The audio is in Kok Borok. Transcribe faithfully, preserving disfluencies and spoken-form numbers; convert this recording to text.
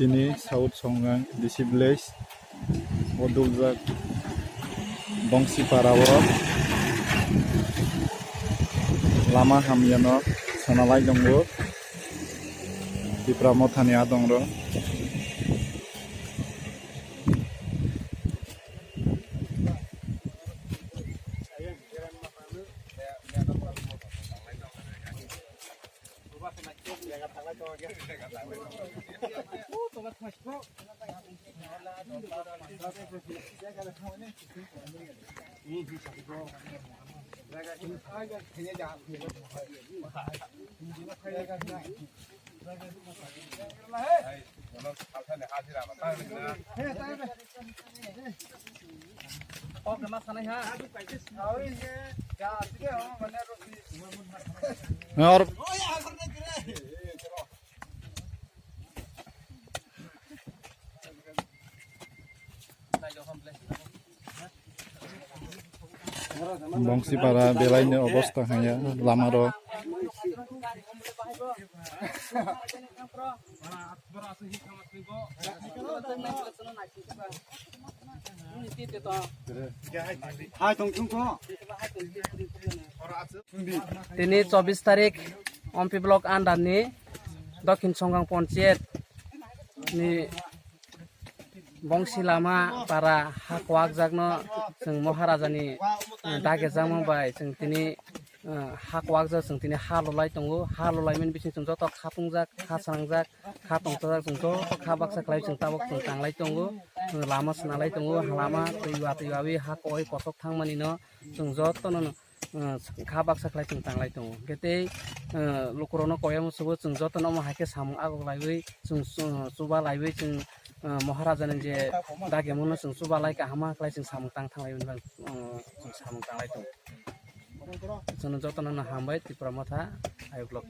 Tini South Songang D C village o duljak Bongsipara o lama hamyano sonalai tongo Tipra Mothani adongrok. Or Bongsipara belaini obostha hanya lama ro. Hai tong thung ko. Tini chobbish tarik Ompi block under ni Dokhin Songang Ponchayat ni Bongsi Lama para ha kwak jakno chwng Maharaja ni, eh, dage jakma bai chwng tini, eh, ha kwak jak chwng tini ha lolai tongo, ha lolai mani bising chwng joto kha tongjak, kha srangjak, kha tongthajak chwng joto kha baksa khlai chwng tabuk chwng tanglai tongo, chwng lama swnalai tongo, lama twi watwi wawi ha koi kothok thangmani no chwng joto no, uh, kha baksa khlai chwng tanglai tongo. Hwnkhe tei, uh, lukurokno koyamo subo chwng joto no omo hai khe samung agok laiwi chwng chu-, chuba laiwi chwng, uh, Maharaja ni je dagimungno chwng chuba lai kaham khlai chwng samung tang thanglai uh, chwng samung tanglai tongo. Chwngno jotono no hambai Tipra Motha ayuk lok.